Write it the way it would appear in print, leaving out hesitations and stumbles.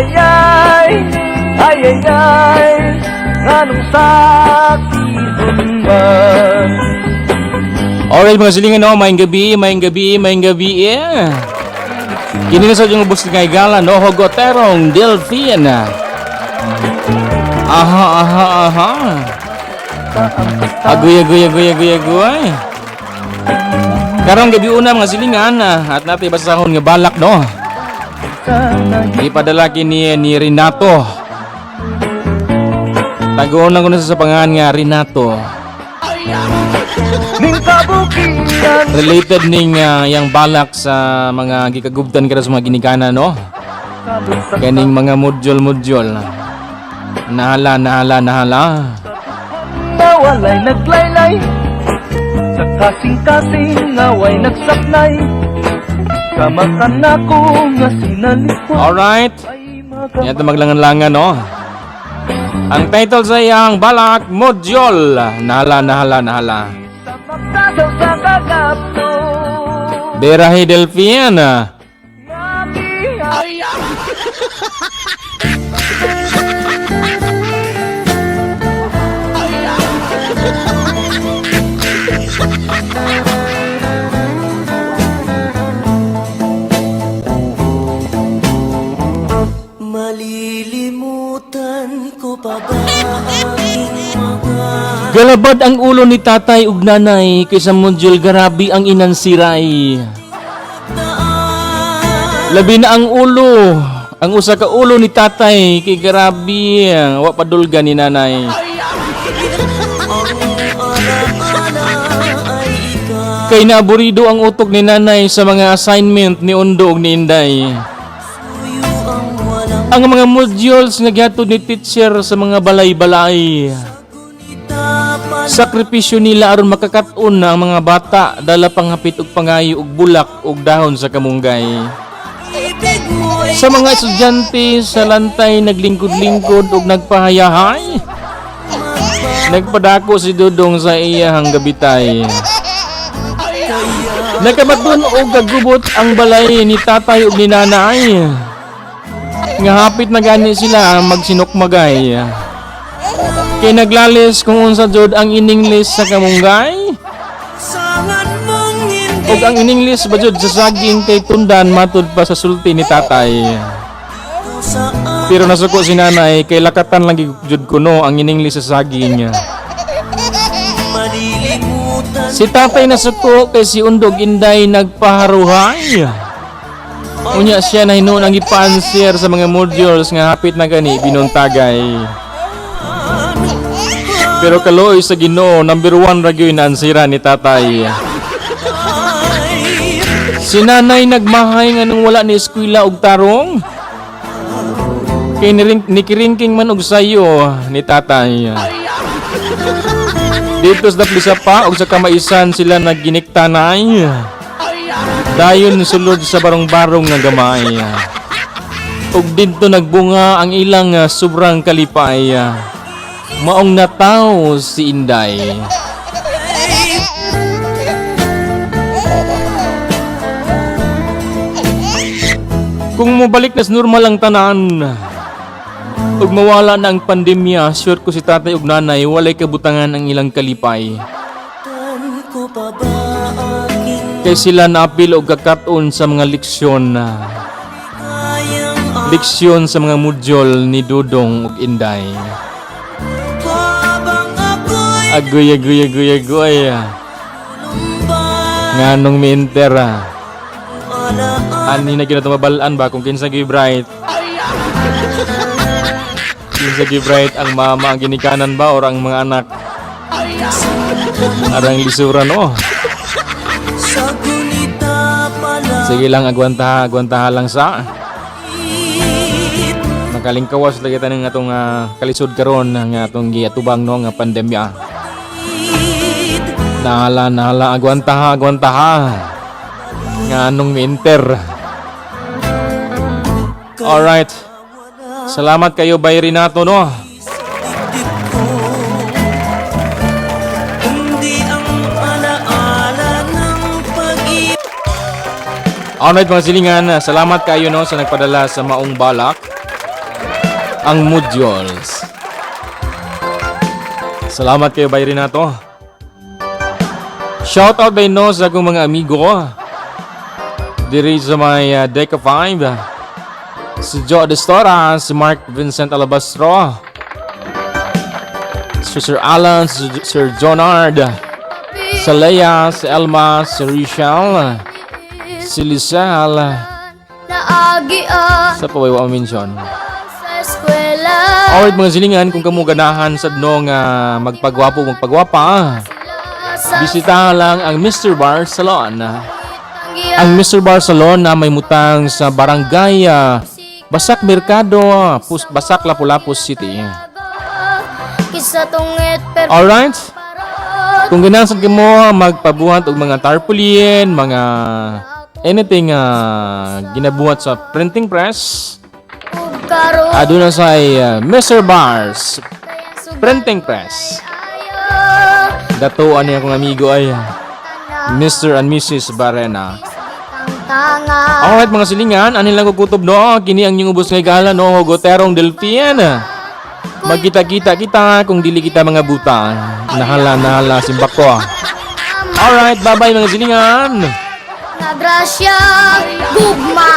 ay ay, ay ay ay, nganong sakihon man. Alright, mga silingan, no, maayong gabi, maayong gabi, maayong gabi, eh. Kini na sa yung ubos nga higala, no, Hugoterong Delphine. Aha, aha, aha. Agoy, agoy, agoy, agoy, agoy. Karong gabi una, mga silingan, at natin basahon nga balak, no. Ipadala kini ni Renato. Tagoon lang ko na sa pangalan nga Renato. Ning kabukiran. Related ning yang balak sa mga gikagubtan kada sa mga ginikanan, no? Kaning mga module-module. Nahala, nahala, nahala. Na walay naglaylay sa kasing-kasing nga way nagsaknay kamakan nako nga sinalikwa. Alright. Ay. Yan ito maglangan-langan, no? Ang title sa iyang balak, module. Nahala, nahala, nahala. Magkasaw sa kagapto. Berahe Delphine. Ay. Malilimutan ko pa ba aking mga Galabad ang ulo ni tatay ug nanay kay sa module garabi ang inansiray. Labi na ang ulo, ang usa ka ulo ni tatay kay garabi wa padulga ni nanay. Ang alaala ay ikaw. Kay naaburido ang utok ni nanay sa mga assignment ni Undo ug ni Inday. Suyo ang walang Ang mga modules nga gihatod ni teacher sa mga balay-balay. Gunita pa. Sakripisyo nila aron makakat-on na ang mga bata, dala panghapit og pangayo og bulak og dahon sa kamunggay. Ibig mo'y Sa mga estudyante sa lantay naglingkod-lingkod og nagpahayahay. Nagpadako si Dudong sa iyahang gabitay. Nakabaton og gagubot ang balay ni tatay ug ni nanay. Nga hapit na gani sila magsinukmagay. Kay naglalis kung unsa jud ang ininglis sa kamunggay. Sangan mong hindi Ug ang ininglis ba jud sa saging kay tundan matud pa sa sulti ni tatay. Ko saan. Pero nasuko si nanay kay lakatan lang jud kuno ang ininglis sa saging. Malilimutan. Si tatay nasuko kay si Undog Inday nagpaharuhay. Unya siya na hinuon ang ipa-answer sa mga modules nga hapit na gani binuntagay. Pero kaluoy sa Ginoo, number 1 ra gyud na ansira ni tatay. Ay. Si nanay nagmahay nga nung wala ni eskwela og tarong. Kay nikiringking man og sayo ni tatay. Dito sa Daplisa pa og sa Kamaisan sila nagginiktanay. Dayon sulod sa barong-barong nga gamay. Ug didto nagbunga ang ilang sobrang kalipay. Maong nataw si Inday. Kung mobalik na sa normal ang tanan ug mawala na ang pandemya, sure ko si tatay ug nanay walay kabutangan ang ilang kalipay. Tan ko pa ba aking Kay sila naapil og kakat-on sa mga leksyon. Kayang Leksyon sa mga module ni Dudong ug Inday. Habang ako'y Agoy, agoy, agoy, agoy. lumbay. Nganong miinter ah. Alaala. Ani na ginatumabalaan ba kung kinsa gyud bright? Kinsa gyud bright, ang mama ang ginikanan ba or ang mga anak? Arang lisuran, oh. Sa gunita pala. Sige lang, agwanta, agwanta lang sa. Makalingkawas lagi tayo ng atong kalisod karon nga atong giatubang, no, nga pandemya. Nahala, nahala, agwanta ha, agwanta ha. Nga anong miinter. Alright. Salamat kayo, Bay Renato, no? Dibdib ko kundi ang alaala ng pag-ibig. Alright, mga silingan, salamat kayo, no, sa nagpadala sa maong balak. Ang modules. Salamat kayo, Bay Renato. Shout out by no sa akong mga amigo diri sa may Deca 5. Si Joe Destora, si Mark Vincent Alabastro, si Sir Alan, si Sir Jonard, si Leia, si Elma, si Richelle, si Lizelle, Naagi ah sa paway wa mention. Sa eskwela. Alright, mga silingan, kung kamo ganahan sa no nga magpagwapo, magpagwapa, Sa bisita lang ang Mr. Bar Salon. tanggihan. Ang Mr. Bar Salon na may mutang sa barangay Basak Mercado, Basak, Lapu-Lapu City. Kisa tungit pero Alright? parot. Kung ganahan sad kamo magpabuhat og mga tarpaulin, mga anything ginabuhat sa printing press, Ug karon aduna sa Mr. Bars Printing Press. Ayo. Datuan niya akong amigo ay Mr. and Mrs. Barena. Tanga. Alright, mga silingan, ani lang ko kutob no, kini ang inyong ubos nga higala no, Hugoterong Delfin. Magkita-kita kita kung dili kita mga buta. Nahala, nahala, simbak ko. Alright, bye-bye, mga silingan. Nga grasya gugma.